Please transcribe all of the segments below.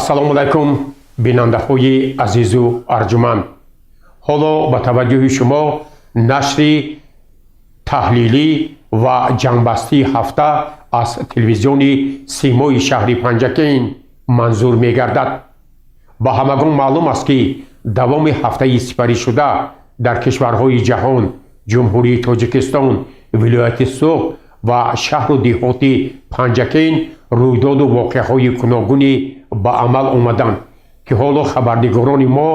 Ассалому алайкум, бинандаҳои азизу арҷуманд. Ҳоло ба таваҷҷӯҳи шумо нашри таҳлилӣ ва ҷамъбастии ҳафта аз телевизиони Симои шаҳри Панҷакент манзур мегардад. Ба ҳамагон маълум аст, ки давоми ҳафтаи сипаришуда дар кишварҳои ҷаҳон, Ҷумҳурии Тоҷикистон, вилояти Суғд ва шаҳру деҳоти Панҷакент рӯйдоду воқеаҳои гуногуне ба амал омаданд, ки ҳоло хабарнигорони мо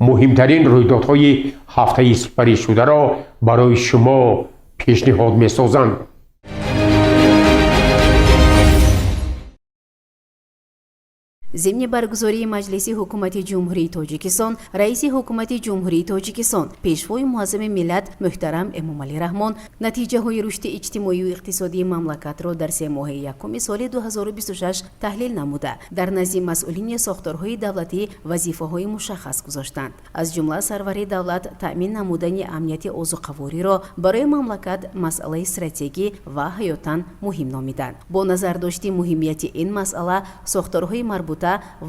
муҳимтарин рӯйдодҳои ҳафтаи сипаришударо барои шумо пешниҳод месозанд. Зимни баргузории Маҷлиси Ҳукумати Ҷумҳурии Тоҷикистон раиси Ҳукумати Ҷумҳурии Тоҷикистон, Пешвои Муаззами миллат муҳтарам Эмомалӣ Раҳмон натиҷаҳои рушди иҷтимоию иқтисодии мамлакатро дар семоҳаи якуми соли 2026 таҳлил намуда, дар назди масъулини сохторҳои давлатӣ вазифаҳои мушаххас гузоштанд. Аз ҷумла сарвари давлат таъмин намудани амнияти озуқавориро барои мамлакат масъалаи стратегӣ ва ҳаётан муҳим номиданд. Бо назардошти муҳимияти ин масъала, сохторҳои марбута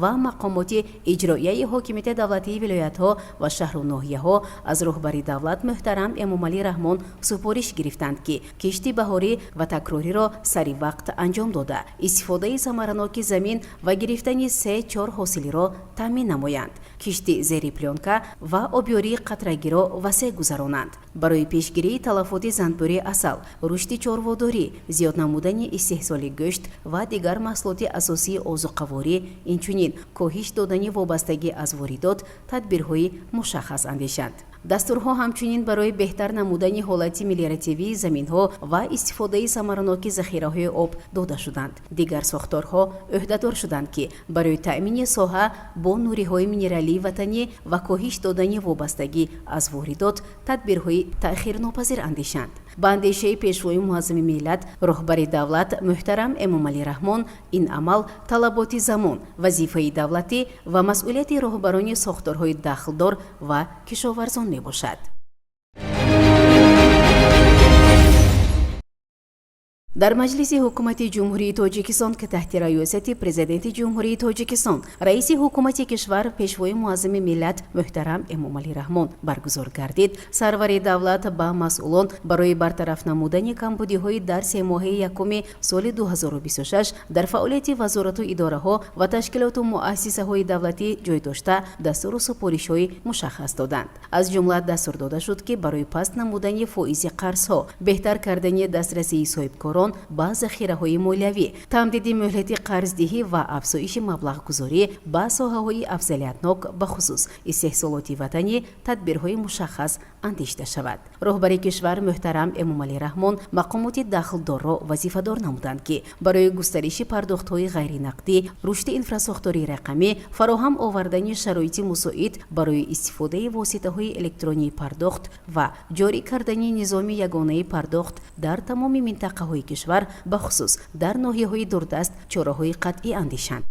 ва мақомоти иҷроияи ҳокимияти давлатии вилоятҳо ва шаҳру ноҳияҳо аз роҳбари давлат муҳтарам Эмомалӣ Раҳмон супориш гирифтанд, ки кишти баҳорӣ ва такрориро сари вақт анҷом дода, истифодаи самараноки замин ва гирифтани се-чор ҳосилиро таъмин намоянд, кишти зери плёнка ва обёрии қатрагиро васеъ гузаронанд, барои пешгирии талафоти занбӯри асал, рушди чорводорӣ, зиёд намудани истеҳсоли гӯшт ва дигар маҳсулоти асосии озуқаворӣ, инчунин коҳиш додани вобастагӣ аз воридот тадбирҳои мушаххас андешанд. Дастурҳо ҳамчунин барои беҳтар намудани ҳолати мелиоративии заминҳо ва истифодаи самараноки захираҳои об дода шуданд. Дигар сохторҳо ӯҳдадор шуданд, ки барои таъмини соҳа бо нуриҳои минералии ватанӣ ва коҳиш додани вобастагӣ аз воридот тадбирҳои таъхирнопазир андешанд. Ба андешаи Пешвои Муаззами миллат, роҳбари давлат муҳтарам Эмомалӣ Раҳмон, ин амал талаботи замон, вазифаи давлатӣ ва масъулияти роҳбарони сохторҳои дахлдор ва кишоварзон мебошад. Дар Маҷлиси Ҳукумати Ҷумҳурии Тоҷикистон, ки таҳти раёсати Президенти Ҷумҳурии Тоҷикистон, раиси ҳукумати кишвар, Пешвои Муаззами миллат муҳтарам Эмомалӣ Раҳмон баргузор гардид, сарвари давлат ба масъулон барои бартараф намудани камбудиҳои дар семоҳаи якуми соли 2026 дар фаъолияти вазорату идораҳо ва ташкилоту муассисаҳои давлатӣ ҷой дошта дастуру супоришҳои мушаххас доданд. Аз ҷумла дастур дода шуд, ки барои паст намудани фоизи қарзҳо, беҳтар кардани дастрасии соҳибкорон ба захираҳои молиявӣ, тамдиди мӯҳлати қарздиҳӣ ва афзоиши маблағгузорӣ ба соҳаҳои афзалиятнок, бахусус истеҳсолоти ватанӣ, тадбирҳои мушаххас андешида шавад. Роҳбари кишвар муҳтарам Эмомалӣ Раҳмон мақомоти дахлдорро вазифадор намуданд, ки барои густариши пардохтҳои ғайринақдӣ, рушди инфрасохтори рақамӣ, фароҳам овардани шароити мусоид барои истифодаи воситаҳои электронии пардохт ва ҷорӣ кардани низоми ягонаи пардохт дар тамоми минтақаҳои кишвар, бахусус дар ноҳияҳои дурдаст, чораҳои қатъӣ андешанд.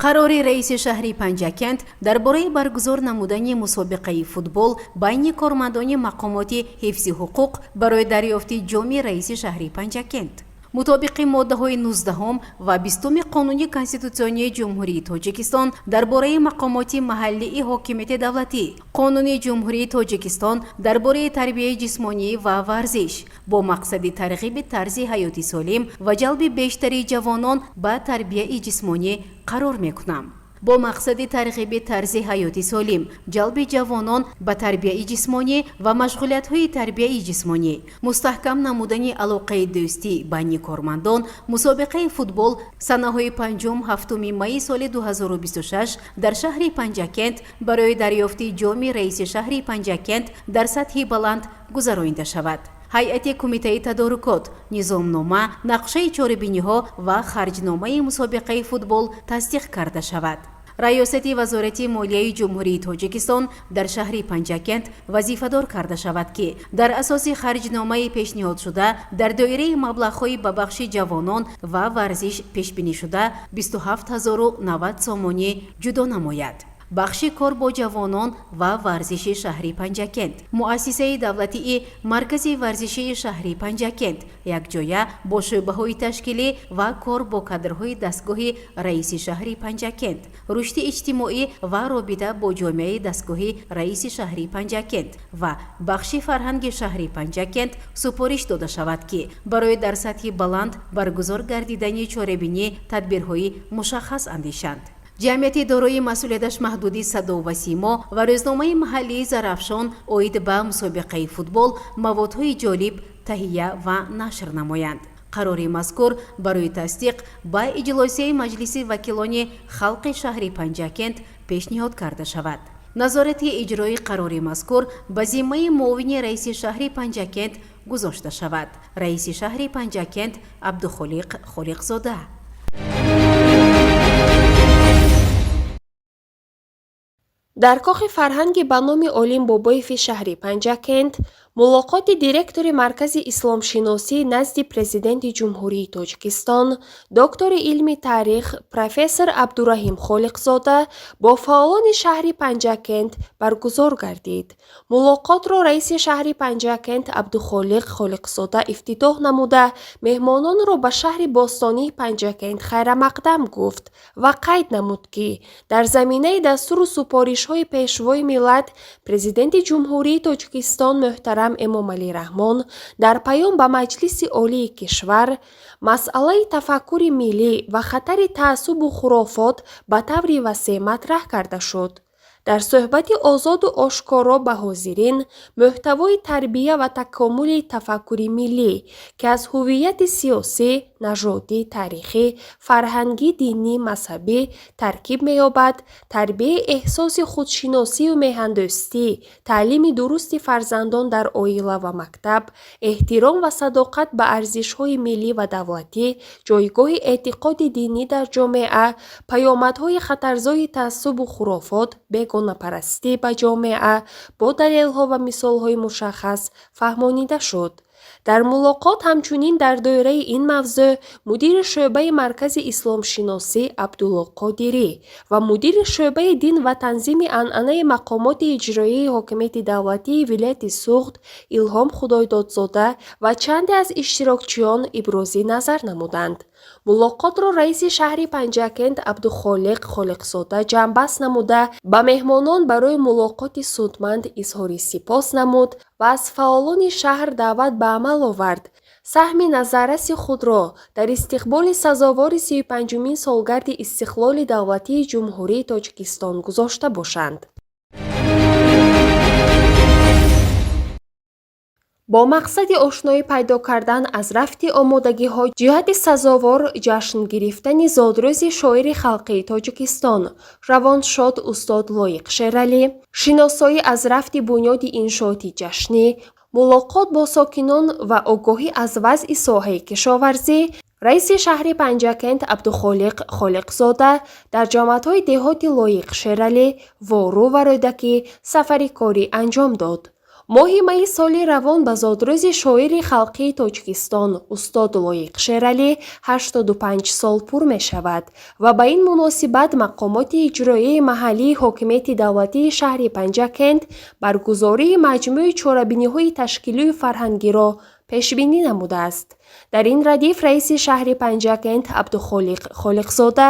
Қарори раиси шаҳри Панҷакент дар бораи баргузор намудани мусобиқаи футбол байни кормандони мақомоти ҳифзи ҳуқуқ барои дарёфти ҷоми раиси шаҳри Панҷакент. Мутобиқи моддаҳои 19 ва 20-уми Қонуни Конститутсионии Ҷумҳурии Тоҷикистон дар бораи мақомоти маҳаллии ҳокимияти давлатӣ, Қонуни Ҷумҳурии Тоҷикистон дар бораи тарбияи ҷисмонӣ ва варзиш, бо мақсади тарғиби тарзи ҳаёти солим ва ҷалби бештари ҷавонон ба тарбияи ҷисмонӣ қарор мекунам. Бо мақсади тарғиби тарзи ҳаёти солим, ҷалби ҷавонон ба тарбияи ҷисмонӣ ва машғулиятҳои тарбияи ҷисмонӣ, мустаҳкам намудани алоқаи дӯстӣ байни кормандон, мусобиқаи футбол санаҳои 5-7 майи соли 2026 дар шаҳри Панҷакент барои дарёфти ҷоми раиси шаҳри Панҷакент дар сатҳи баланд гузаронида шавад. Ҳайати кумитаи тадорукот низомнома, нақшаи чорабиниҳо ва харҷномаи мусобиқаи футбол тасдиқ карда шавад. Раёсати Вазорати молияи Ҷумҳурии Тоҷикистон дар шаҳри Панҷакент вазифадор карда шавад, ки дар асоси харҷномаи пешниҳодшуда дар доираи маблағҳои ба бахши ҷавонон ва варзиш пешбинишуда 27 090 сомонӣ ҷудо намояд. Бахши кор бо ҷавонон ва варзиши шаҳри Панҷакент, Муассисаи давлатии Маркази варзишии шаҳри Панҷакент якҷоя бо шӯъбаҳои ташкилӣ ва кор бо кадрҳои дастгоҳи раиси шаҳри Панҷакент, рушди иҷтимоӣ ва робита бо ҷомеаи дастгоҳи раиси шаҳри Панҷакент ва бахши фарҳанги шаҳри Панҷакент супориш дода шавад, ки барои дар сатҳи баланд баргузор гардидани чорабинӣ тадбирҳои мушаххас андешанд. Ҷамъияти дорои масъулияташ маҳдуди «Садо ва симо» ва рӯзномаи маҳаллии «Зарафшон» оид ба мусобиқаи футбол маводҳои ҷолиб таҳия ва нашр намоянд. Қарори мазкур барои тасдиқ ба иҷлосияи Маҷлиси вакилони халқи шаҳри Панҷакент пешниҳод карда шавад. Назорати иҷрои қарори мазкур ба зиммаи муовини раиси шаҳри Панҷакент гузошта шавад. Раиси шаҳри Панҷакент Абдухолиқ Холиқзода. Дар кохи фарҳанги ба номи Олим Бобоеви шаҳри Панҷакент мулоқоти директори Маркази исломшиносӣ назди Президенти Ҷумҳурии Тоҷикистон, доктори илми таърих, профессор Абдураҳим Холиқзода бо фаъолони шаҳри Панҷакент баргузор гардид. Мулоқотро раиси шаҳри Панҷакент Абдухолиқ Холиқзода ифтитоҳ намуда, меҳмононро ба шаҳри бостонии Панҷакент хайрамақдам гуфт ва қайд намуд, ки дар заминаи дастуру супоришҳои Пешвои миллат, Президенти Ҷумҳурии Тоҷикистон муҳтарам Эмомалӣ Раҳмон дар паём ба Маҷлиси Олии кишвар масъалаи тафаккури миллӣ ва хатари таассубу хурофот ба таври васеъ матраҳ карда шуд. Дар суҳбати озоду ошкоро ба ҳозирин мӯҳтавои тарбия ва такомули тафаккури миллӣ, ки аз ҳуввияти сиёсӣ, нажодӣ, таърихӣ, фарҳангӣ, динӣ, мазҳабӣ таркиб меёбад, тарбияи эҳсоси худшиносию меҳандӯстӣ, таълими дурусти фарзандон дар оила ва мактаб, эҳтиром ва садоқат ба арзишҳои миллӣ ва давлатӣ, ҷойгоҳи эътиқоди динӣ дар ҷомеа, паёмадҳои хатарзои таассубу хурофот, бегонапарастӣ ба ҷомеа бо далелҳо ва мисолҳои мушаххас фаҳмонида шуд. Дар мулоқот ҳамчунин дар доираи ин мавзӯъ мудири шӯъбаи Маркази исломшиносӣ Абдулло Қодирӣ ва мудири шӯъбаи дин ва танзими анъанаи мақомоти иҷроияи ҳокимияти давлатии вилояти Суғд Илҳом Худойдодзода ва чанде аз иштирокчиён ибрози назар намуданд. Мулоқотро раиси шаҳри Панҷакент Абдухолиқ Холиқзода ҷамъбаст намуда, ба меҳмонон барои мулоқоти судманд изҳори сипос намуд ва аз фаъолони шаҳр даъват ба амал овард саҳми назарраси худро дар истиқболи сазовори 35-умин солгарди истиқлоли давлатии Ҷумҳурии Тоҷикистон гузошта бошанд. Бо мақсади ошноӣ пайдо кардан аз рафти омодагиҳо ҷиҳати сазовор ҷашн гирифтани зодрӯзи шоири халқии Тоҷикистон, равоншод устод Лоиқ Шералӣ, шиносоӣ аз рафти бунёди иншооти ҷашнӣ, мулоқот бо сокинон ва огоҳӣ аз вазъи соҳаи кишоварзӣ, раиси шаҳри Панҷакент Абдухолиқ Холиқзода дар ҷамоатҳои деҳоти Лоиқ Шералӣ, Вору ва Рӯдакӣ сафари корӣ анҷом дод. Моҳи майи соли равон ба зодрӯзи шоири халқии Тоҷикистон устод Лоиқ Шералӣ 85 сол пур мешавад ва ба ин муносибат мақомоти иҷроияи маҳаллии ҳокимияти давлатии шаҳри Панҷакент баргузории маҷмӯи чорабиниҳои ташкилию фарҳангиро пешбинӣ намудааст. Дар ин радиф раиси шаҳри Панҷакент Абдухолиқ Холиқзода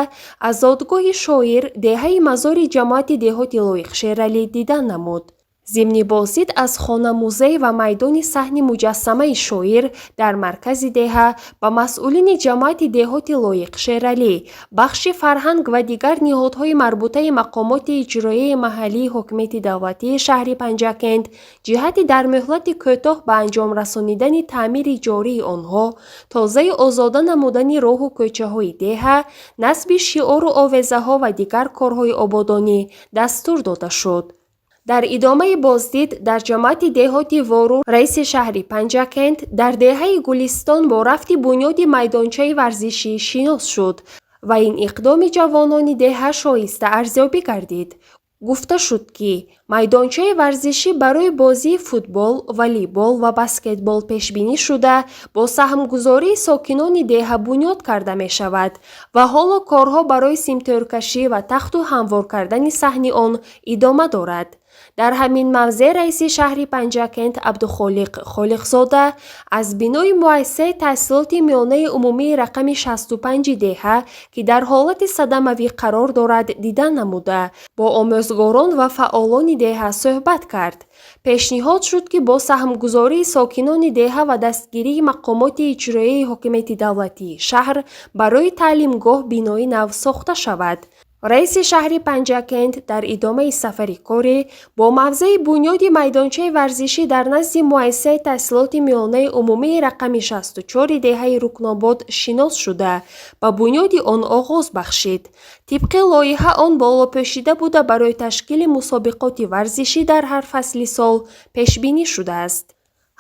аз зодгоҳи шоир, деҳаи Мазори ҷамоати деҳоти Лоиқ Шералӣ дидан намуд. Зимни боздид аз хона-музей ва майдони саҳни муҷассамаи шоир дар маркази деҳа ба масъулини ҷамоати деҳоти Лоиқ Шералӣ, бахши фарҳанг ва дигар ниҳодҳои марбутаи мақомоти иҷроияи маҳаллии ҳокимияти давлатии шаҳри Панҷакент ҷиҳати дар муҳлати кӯтоҳ ба анҷом расонидани таъмири ҷории онҳо, тозаю озода намудани роҳу кӯчаҳои деҳа, насби шиору овезаҳо ва дигар корҳои ободонӣ дастур дода шуд. Дар идомаи боздид дар ҷамоати деҳоти Вору раиси шаҳри Панҷакент дар деҳаи Гулистон бо рафти бунёди майдончаи варзишӣ шинос шуд ва ин иқдоми ҷавонони деҳа шоиста арзёбӣ гардид. Гуфта шуд, ки майдончаи варзишӣ барои бозии футбол, волейбол ва баскетбол пешбинӣ шуда, бо саҳмгузории сокинони деҳа бунёд карда мешавад ва ҳоло корҳо барои симтӯркашӣ ва тахту ҳамвор кардани саҳни он идома дорад. Дар ҳамин мавзеъ раиси шаҳри Панҷакент Абдухолиқ Холиқзода аз бинои муассисаи таҳсилоти миёнаи умумии рақами 65 деҳа, ки дар ҳолати садамавӣ қарор дорад, дидан намуда, бо омӯзгорон ва фаъолони деҳа суҳбат кард. Пешниҳод шуд, ки бо саҳмгузории сокинони деҳа ва дастгирии мақомоти иҷроияи ҳокимияти давлатии шаҳр барои таълимгоҳ бинои нав сохта шавад. Раиси шаҳри Панҷакент дар идомаи сафари корӣ бо мавзеи бунёди майдончаи варзишӣ дар назди муассисаи таҳсилоти миёнаи умумии рақами 64 деҳаи Рукнобод шинос шуда, ба бунёди он оғоз бахшид. Тибқи лоиҳа, он болопӯшида буда, барои ташкили мусобиқоти варзишӣ дар ҳар фасли сол пешбинӣ шудааст.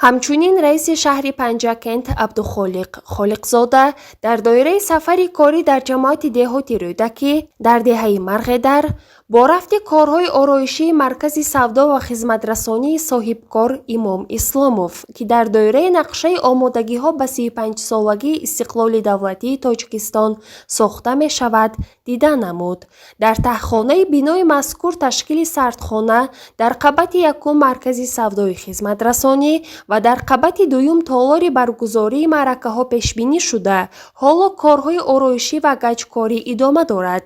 Ҳамчунин раиси шаҳри Панҷакент Абдухолиқ Холиқзода дар доираи сафари корӣ дар ҷамоати деҳоти Рӯдакӣ дар деҳаи Марғедар бо рафти корҳои ороишии маркази савдо ва хизматрасонии соҳибкор Имом Исломов, ки дар доираи нақшаи омодагиҳо ба 35-солагии истиқлоли давлатии Тоҷикистон сохта мешавад, дида намуд. Дар таҳхонаи бинои мазкур ташкили сардхона, дар қабати якум маркази савдои хизматрасонӣ ва дар қабати дуюм толори баргузории маъракаҳо пешбинӣ шуда, ҳоло корҳои ороишӣ ва гаҷкорӣ идома дорад.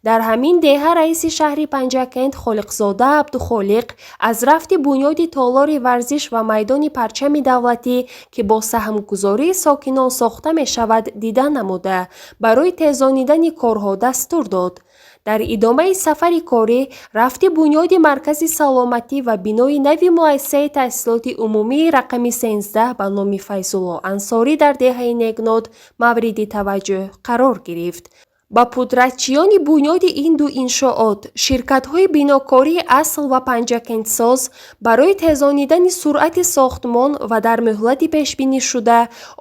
Дар ҳамин деҳа раиси шаҳри Панҷакент Холиқзода Абдухолиқ аз рафти бунёди толори варзиш ва майдони парчами давлатӣ, ки бо саҳмгузории сокинон сохта мешавад, дида намуда, барои тезонидани корҳо дастур дод. Дар идомаи сафари корӣ рафти бунёди маркази саломатӣ ва бинои нави муассисаи таҳсилоти умумии рақами 13 ба номи Файзулло Ансорӣ дар деҳаи Негнод мавриди таваҷҷӯҳ қарор гирифт. Ба пудратчиёни бунёди ин ду иншоот, ширкатҳои бинокории Асл ва Панҷакентсоз, барои тезонидани суръати сохтмон ва дар муҳлати пешбинишуда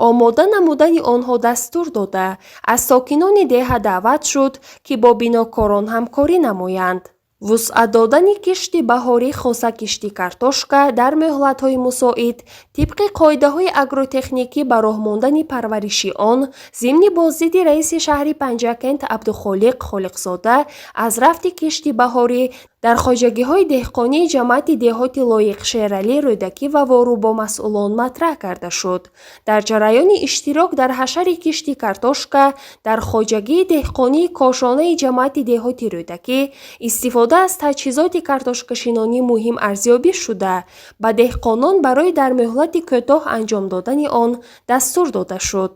омода намудани онҳо дастур дода, аз сокинони деҳа даъват шуд, ки бо бинокорон ҳамкорӣ намоянд. Вусъат додани кишти баҳорӣ, хоса кишти картошка, дар муҳлатҳои мусоид тибқи қоидаҳои агротехникӣ ба роҳ мондани парвариши он, зимни боздиди раиси шаҳри Панҷакент Абдухолиқ Холиқзода аз рафти кишти баҳорӣ дар хоҷагиҳои деҳқонии ҷамоати деҳоти Лоиқ Шералӣ, Рӯдакӣ ва Вору бо масъулон матраҳ карда шуд. Дар ҷараёни иштирок дар ҳашари кишти картошка дар хоҷагии деҳқонии кошонаи ҷамоати деҳоти Рӯдакӣ истифода аз таҷҳизоти картошкашинонӣ муҳим арзёбӣ шуда, ба деҳқонон барои дар муҳлати кӯтоҳ анҷом додани он дастур дода шуд.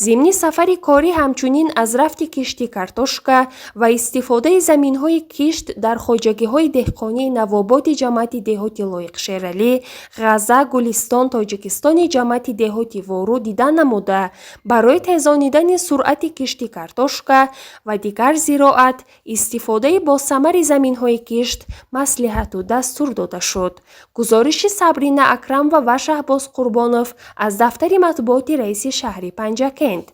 Зимни сафари корӣ ҳамчунин аз рафти кишти картошка ва истифодаи заминҳои кишт дар хоҷагиҳои деҳқонии Навободи ҷамоати деҳоти Лоиқ Шералӣ, Ғаза, Гулистон, Тоҷикистони ҷамоати деҳоти Вору дида намуда, барои тезонидани суръати кишти картошка ва дигар зироат, истифодаи босамари заминҳои кишт маслиҳату дастур дода шуд. Гузориши Сабрина Акрамова ва Шаҳбоз Қурбонов аз дафтари матбуоти раиси шаҳри Панҷакент.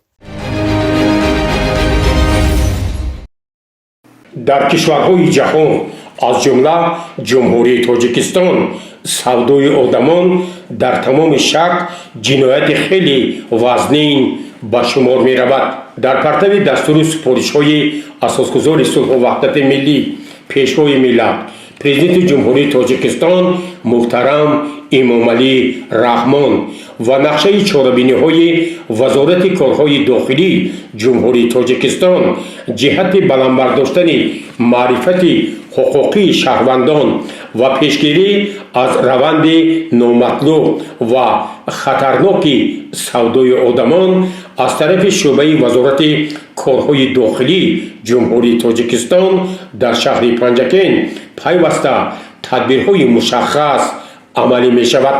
Дар кишварҳои ҷаҳон, аз ҷумла Ҷумҳурии Тоҷикистон, савдои одамон дар тамоми шарқ ҷинояти хеле вазнин ба шумор меравад. Дар партави дастуру супоришҳои асосгузори сулҳу ваҳдати миллӣ, Пешвои миллат, Президенти Ҷумҳурии Тоҷикистон муҳтарам Эмомалӣ Раҳмон ва нақшаи чорабиниҳои Вазорати корҳои дохилии Ҷумҳурии Тоҷикистон ҷиҳати баланд бардоштани маърифати ҳуқуқии шаҳрвандон ва пешгирӣ аз раванди номатлуб ва хатарноки савдои одамон аз тарафи шӯъбаи Вазорати корҳои дохилии Ҷумҳурии Тоҷикистон дар шаҳри Панҷакент пайваста тадбирҳои мушаххас амалӣ мешавад.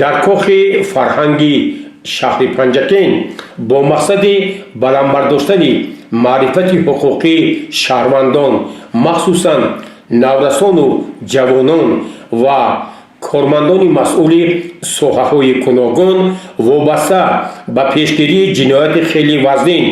Дар кохи фарҳанги шаҳри Панҷакент бо мақсади баланд бардоштани маърифати ҳуқуқии шаҳрвандон, махсусан наврасону ҷавонон ва кормандони масъули соҳаҳои гуногун вобаста ба пешгирии ҷинояти хеле вазнин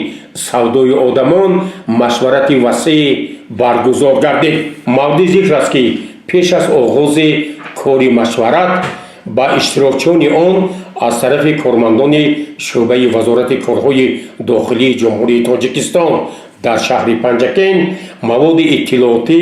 савдои одамон машварати васеъ Баргузор гардид. Мавриди зикр аст, ки пеш аз оғози кори машварат ба иштирокчиёни он аз тарафи кормандони шӯъбаи Вазорати корҳои дохилии Ҷумҳурии Тоҷикистон дар шаҳри Панҷакент маводи иттилоотӣ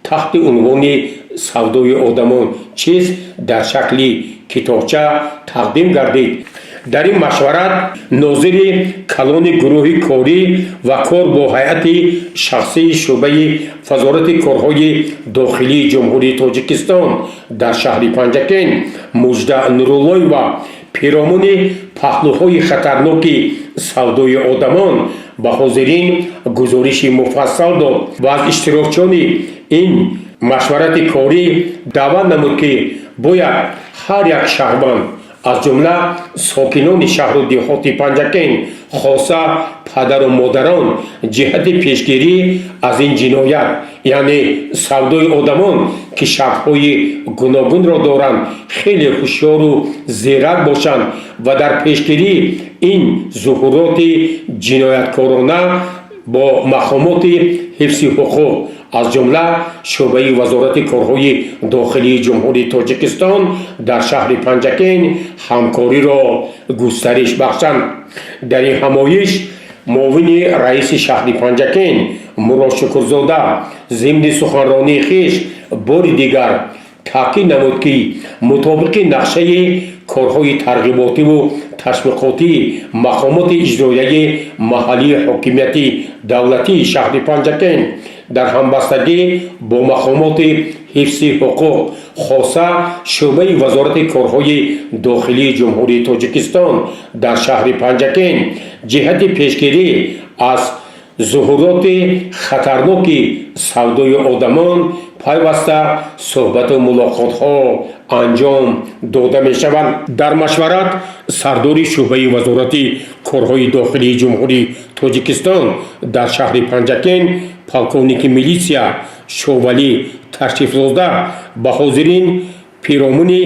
таҳти унвони «Савдои одамон чист» дар шакли китобча тақдим гардид. Дар ин машварат нозири калони гурӯҳи корӣ ва кор бо ҳайати шахсии шӯъбаи Вазорати корҳои дохилии Ҷумҳурии Тоҷикистон дар шаҳри Панҷакент Мужда Нуруллоева пиромуни паҳлӯҳои хатарноки савдои одамон ба ҳозирин гузориши муфассал дод ва аз иштирокчиёни ин машварати корӣ даъват намуд, ки бояд ҳар як шаҳрванд, аз ҷумла сокинони шаҳру деҳоти Панҷакент, хоса падару модарон, ҷиҳати пешгирӣ аз ин ҷиноят, яъне савдои одамон, ки шаклҳои гуногунро доранд, хеле ҳушёру зирак бошанд ва дар пешгирии ин зуҳуроти ҷинояткорона бо мақомоти ҳифзи ҳуқуқ, аз ҷумла шӯъбаи Вазорати корҳои дохилии Ҷумҳурии Тоҷикистон дар шаҳри Панҷакент, ҳамкориро густариш бахшанд. Дар ин ҳамоиш муовини раиси шаҳри Панҷакент Мурод Шукрзода зимни суханронии хеш бори дигар таъкид намуд, ки мутобиқи нақшаи корҳои тарғиботиву ташвиқотии мақомоти иҷроияи маҳаллии ҳокимияти давлатии шаҳри Панҷакент дар ҳамбастагӣ бо мақомоти ҳифзи ҳуқуқ, хоса шӯъбаи Вазорати корҳои дохилии Ҷумҳурии Тоҷикистон дар шаҳри Панҷакент, ҷиҳати пешгирӣ аз зуҳуроти хатарноки савдои одамон пайваста суҳбату мулоқотҳо анҷом дода мешаванд. Дар машварат сардори шӯъбаи Вазорати корҳои дохилии Ҷумҳурии Тоҷикистон дар шаҳри Панҷакент, полковники милитсия Шовалӣ Ташрифзода ба ҳозирин пиромуни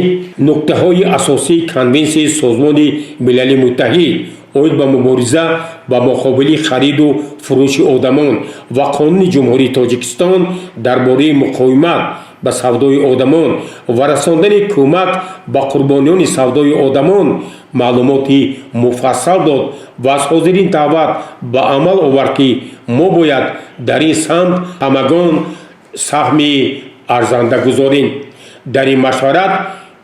нуктаҳои асосии Конвенсияи Созмони Милали Муттаҳид оид ба мубориза ба муқобили хариду фурӯши одамон ва Қонуни Ҷумҳурии Тоҷикистон дар бораи муқовимат ба савдои одамон ва расондани кӯмак ба қурбониёни савдои одамон маълумоти муфассал дод ва аз ҳозирин даъват ба амал овард, ки мо бояд дар ин самт ҳамагон саҳми арзанда гузорем. Дар ин машварат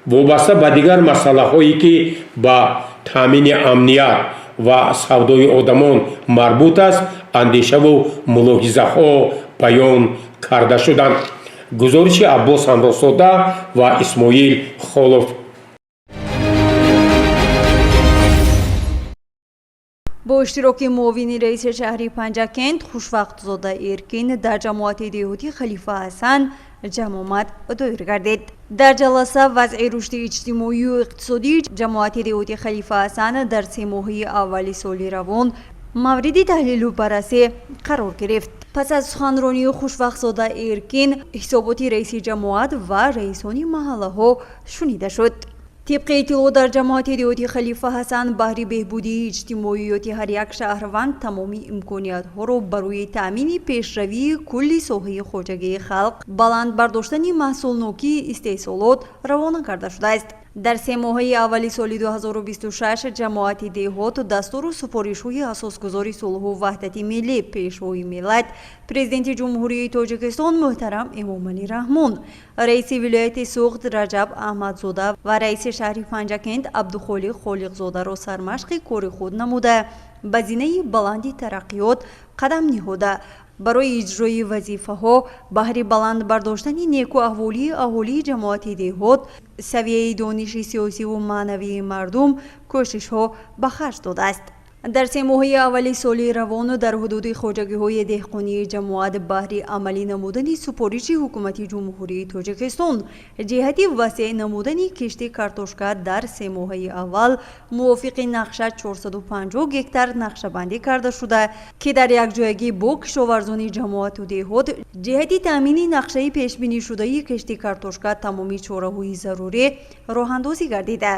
вобаста ба дигар масъалаҳое, ки ба таъмини амният ва савдои одамон марбут аст, андешаву мулоҳизаҳо баён карда шуданд. Гузориши Аббос Ҳамроҳзода ва Исмоил Холов. Бо иштироки муовини раиси шаҳри Панҷакент Хушвақтзода Эркин дар ҷамоати деҳоти Халифа Ҳасан ҷамъомад доир гардид. Дар ҷаласа вазъи рушди иҷтимоию иқтисодии ҷамоати деҳоти Халифа Ҳасан дар 3 моҳаи аввали соли равон мавриди таҳлилу баррасӣ қарор гирифт. Пас аз суханронии Хушвақтзода Эркин ҳисоботи раиси ҷамоат ва раисони маҳаллаҳо шунида шуд. Тибқи иттилоъ, дар ҷамоати деҳоти Халифа Ҳасан баҳри беҳбудии иҷтимоиёти ҳар як шаҳрванд тамоми имкониятҳоро барои таъмини пешравии кулли соҳаи хоҷагии халқ, баланд бардоштани маҳсулнокии истеҳсолот равона карда шудааст. Дар 3 моҳаи аввали соли 2026 ҷамоати деҳот дастуру супоришҳои Асосгузори сулҳу ваҳдати миллӣ, Пешвои миллат, Президенти Ҷумҳурии Тоҷикистон муҳтарам Эмомалӣ Раҳмон, раиси вилояти Суғд Раҷаб Аҳмадзода ва раиси шаҳри Панҷакент Абдухолиқ Холиқзодаро сармашқи кори худ намуда, ба зинаи баланди тараққиёт қадам ниҳода, барои иҷрои вазифаҳо баҳри баланд бардоштани некуаҳволии аҳолии ҷамоати деҳот, савияи дониши сиёсиву маънавии мардум кӯшишҳо ба харҷ додааст. Дар 3 моҳаи аввали соли равон дар ҳудуди хоҷагиҳои деҳқонии ҷамоат баҳри амалӣ намудани супориши Ҳукумати Ҷумҳурии Тоҷикистон ҷиҳати васеъ намудани кишти картошка дар 3 моҳаи аввал мувофиқи нақша 450 гектар нақшабандӣ карда шуда, ки дар якҷоягӣ бо кишоварзони ҷамоату деҳот ҷиҳати таъмини нақшаи пешбинишудаи кишти картошка тамоми чораҳои зарурӣ роҳандозӣ гардида,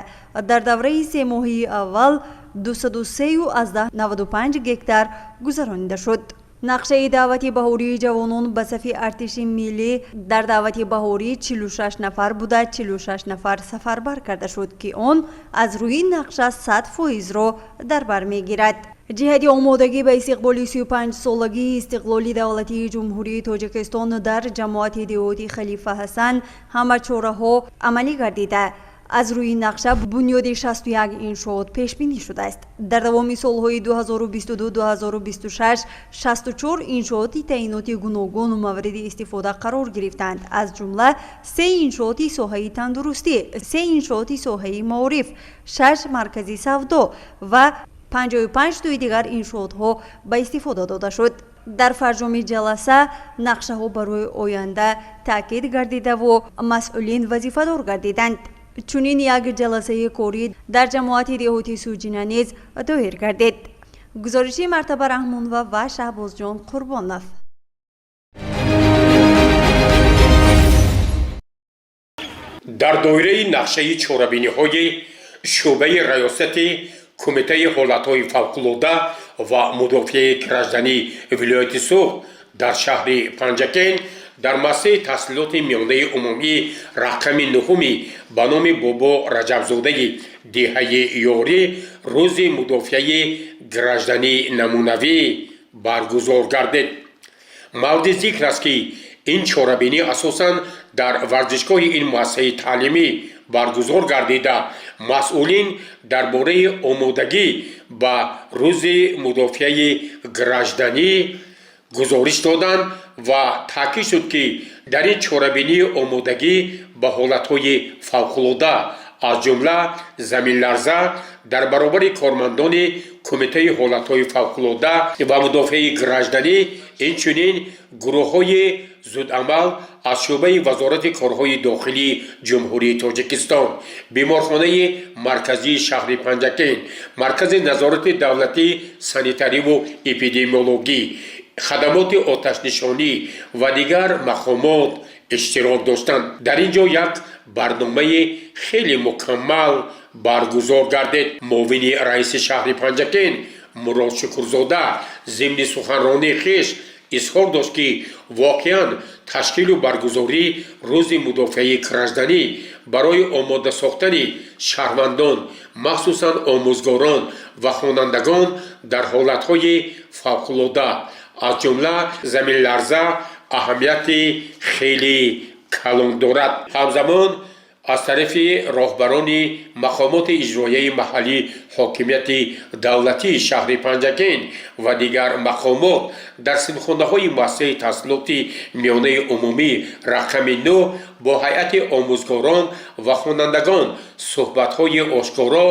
дар давраи 3 моҳаи аввал 203,95 гектар гузаронида шуд. Нақшаи даъвати баҳории ҷавонон ба сафи артиши миллӣ дар даъвати баҳорӣ 46 нафар буда, 46 нафар сафарбар карда шуд, ки он аз рӯи нақша 100 фоизро дар бар мегирад. Ҷиҳати омодагӣ ба истиқболи 35-солагии истиқлоли давлатии Ҷумҳурии Тоҷикистон дар ҷамоати деҳоти Халифа Ҳасан ҳама чораҳо амалӣ гардида, аз рӯи нақша бунёди 61 иншоот пешбинӣ шудааст. Дар давоми солҳои 2022-2026 64 иншооти таъиноти гуногун мавриди истифода қарор гирифтанд, аз ҷумла се иншооти соҳаи тандурустӣ, се иншооти соҳаи маориф, шаш маркази савдо ва 55 тои дигар иншоотҳо ба истифода дода шуд. Дар фарҷоми ҷаласа нақшаҳо барои оянда таъкид гардидаву масъулин вазифадор гардиданд. Чунин як ҷаласаи корӣ дар ҷамоати деҳоти Суҷина низ доир гардид. Гузориши Мартаба Раҳмонова ва Шаҳбозҷон Қурбонов. Дар доираи нақшаи чорабиниҳои шӯъбаи раёсати Кумитаи ҳолатҳои фавқулода ва мудофиаи граждании вилояти Суғд дар шаҳри Панҷакент, дар муассисаи таҳсилоти миёнаи умумӣ рақами нуҳуми ба номи Бобо Раҷабзодаи деҳаи Ёрӣ рӯзи мудофиаи граждании намунавӣ баргузор гардид. Мавриди зикр аст, ки ин чорабинӣ асосан дар варзишгоҳи ин муассисаи таълимӣ баргузор гардида, масъулин дар бораи омодагӣ ба рӯзи мудофиаи гражданӣ гузориш доданд ва таъкид шуд, ки дар ин чорабинии омодагӣ ба ҳолатҳои фавқулода, аз ҷумла заминларза, дар баробари кормандони Кумитаи ҳолатҳои фавқулода ва мудофиаи гражданӣ, инчунин гурӯҳҳои зудамал аз шӯъбаи Вазорати корҳои дохилии Ҷумҳурии Тоҷикистон, беморхонаи марказии шаҳри Панҷакент, Маркази назорати давлатии санитариву эпидемиологӣ, хадамоти оташнишонӣ ва дигар мақомот иштирок доштанд. Дар ин ҷо як барномаи хеле мукаммал баргузор гардид. Муовини раиси шаҳри Панҷакент Мурод Шукурзода зимни суханронии хеш изҳор дошт, ки воқеан ташкилу баргузории рӯзи мудофиаи гражданӣ барои омода сохтани шаҳрвандон, махсусан омӯзгорон ва хонандагон, дар ҳолатҳои фавқулода, аз ҷумла заминларза, аҳамияти хеле калон дорад. Ҳамзамон аз тарафи роҳбарони мақомоти иҷроияи маҳаллии ҳокимияти давлатии шаҳри Панҷакент ва дигар мақомот дар синфхонаҳои муассисаи таҳсилоти миёнаи умумӣ рақами 9 бо ҳайати омӯзгорон ва хонандагон суҳбатҳои ошкоро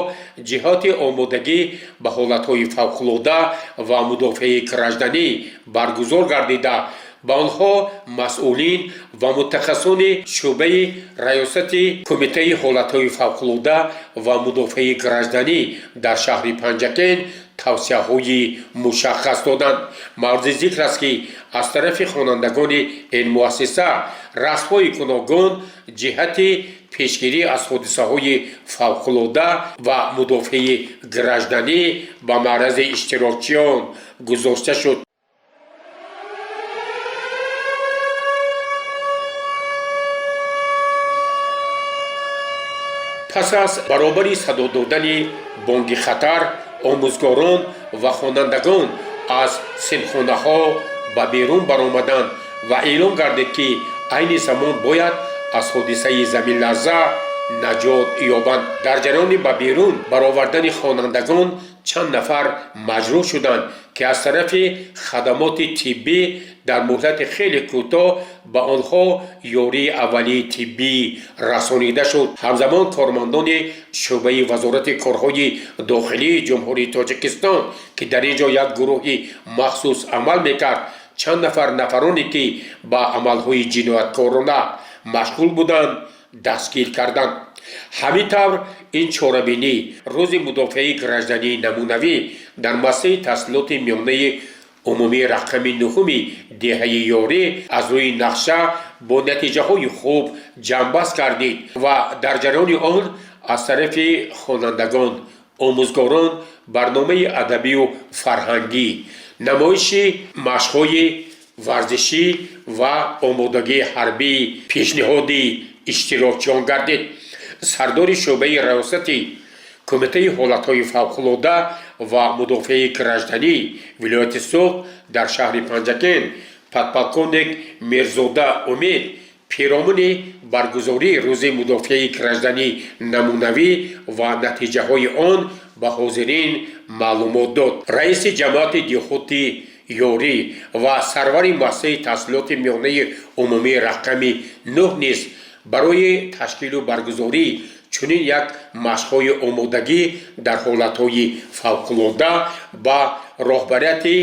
ҷиҳати омодагӣ ба ҳолатҳои фавқулода ва мудофиаи гражданӣ баргузор гардида, ба онҳо масъулин ва мутахассисони шӯъбаи раёсати Кумитаи ҳолатҳои фавқулода ва мудофиаи гражданӣ дар шаҳри Панҷакент тавсияҳои мушаххас доданд. Мавриди зикр аст, ки аз тарафи хонандагони ин муассиса расмҳои гуногун ҷиҳати пешгирӣ аз ҳодисаҳои фавқулода ва мудофиаи гражданӣ ба маърази иштирокчиён гузошта шуд. Пас аз баробари садо додани бонги хатар, омӯзгорон ва хонандагон аз синфхонаҳо ба берун баромаданд ва эълон гардид, ки айни замон бояд аз ҳодисаи заминларза наҷот ёбанд. Дар ҷараёни ба берун баровардани хонандагон чанд нафар маҷрӯҳ шуданд, ки аз тарафи хадамоти тиббӣ дар муҳлати хеле кӯтоҳ ба онҳо ёрии аввалии тиббӣ расонида шуд. Ҳамзамон кормандони шӯъбаи Вазорати корҳои дохилии Ҷумҳурии Тоҷикистон, ки дар ин ҷо як гурӯҳи махсус амал мекард, чанд нафар нафароне, ки ба амалҳои ҷинояткорона машғул буданд, дастгир карданд. Ҳамин тавр, ин чорабинӣ, рӯзи мудофиаи граждании намунавӣ, дар муассисаи таҳсилоти миёнаи умумии рақами нуҳуми деҳаи Ёрӣ аз рӯи нақша бо натиҷаҳои хуб ҷамъбаст гардид ва дар ҷараёни он аз тарафи хонандагон, омӯзгорон барномаи адабию фарҳангӣ, Намоиши машқҳои варзишӣ ва омодагии ҳарбӣ пешниҳоди иштирокчиён гардид. Сардори шӯъбаи раёсати Кумитаи ҳолатҳои фавқулода ва мудофиаи гражданӣ вилояти Суғд дар шаҳри Панҷакент, подполковник Мирзода Умед, пиромуни баргузории Рӯзи мудофиаи гражданӣ намунавӣ ва натиҷаҳои он ба ҳозирин маълумот дод. Раиси ҷамоати деҳоти Ёрӣ ва сарвари муассисаи таҳсилоти миёнаи умумии рақами 9 низ барои ташкилу баргузории чунин як машқҳои омодагӣ дар ҳолатҳои фавқулода ба роҳбарияти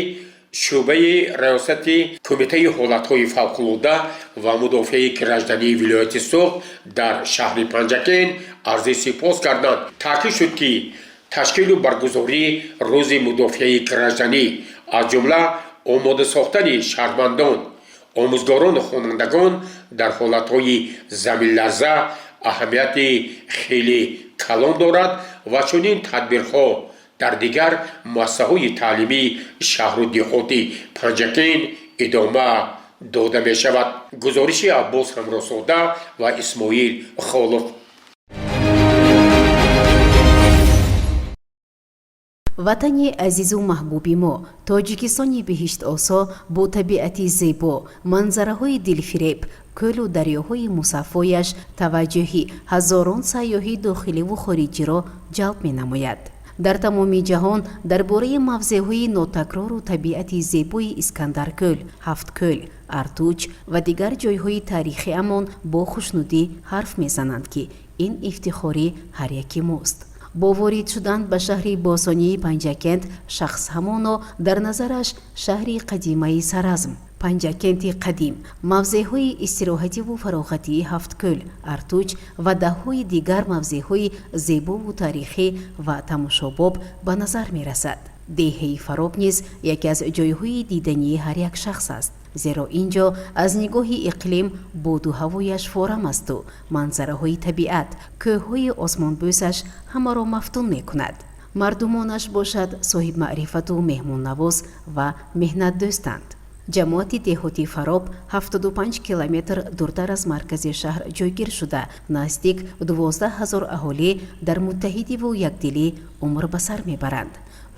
шӯъбаи раёсати Кумитаи ҳолатҳои фавқулода ва мудофиаи граждании вилояти Суғд дар шаҳри Панҷакент арзи сипос карданд. Таъкид шуд, ки ташкилу баргузории Рӯзи мудофиаи гражданӣ, аз ҷумла омода сохтани шаҳрвандон, омӯзгорону хонандагон дар ҳолатҳои заминларза аҳамияти хеле калон дорад ва чунин тадбирҳо дар дигар муассисаҳои таълимии шаҳру деҳоти Панҷакент идома дода мешавад. Гузориши Аббос Ҳамроҳзода ва Исмоил Холов. Ватани азизу маҳбуби мо, Тоҷикистони биҳиштосо, бо табиати зебо, манзараҳои дилфиреб, кӯлу дарёҳои мусаффояш таваҷҷӯҳи ҳазорон сайёҳи дохиливу хориҷиро ҷалб менамояд. Дар тамоми ҷаҳон дар бораи мавзеъҳои нотакрору табиати зебои Искандаркӯл, Ҳафткӯл, Артуч ва дигар ҷойҳои таърихиамон бо хушнудӣ ҳарф мезананд, ки ин ифтихори ҳар яки мост. Бо ворид шудан ба шаҳри босонии Панҷакент шахс ҳамоно дар назараш шаҳри қадимаи Саразм, Панҷакенти қадим, мавзеъҳои истироҳативу фароғатии Ҳафткӯл, Артуч ва даҳҳои дигар мавзеъҳои зебову таърихӣ ва тамошобоб ба назар мерасад. Деҳаи Фароб низ яке аз ҷойҳои дидании ҳар як шахс аст, зеро ин ҷо аз нигоҳи иқлим боду ҳавояш форам асту манзараҳои табиат, кӯҳҳои осмонбӯсаш ҳамаро мафтун мекунад. Мардумонаш бошад соҳибмаърифату меҳмоннавоз ва меҳнатдӯстанд. Ҷамоати деҳоти Фароб 75 километр дуртар аз маркази шаҳр ҷойгир шуда, наздик 12 ҳазор аҳолӣ дар муттаҳидиву якдилӣ умр ба сар мебаранд.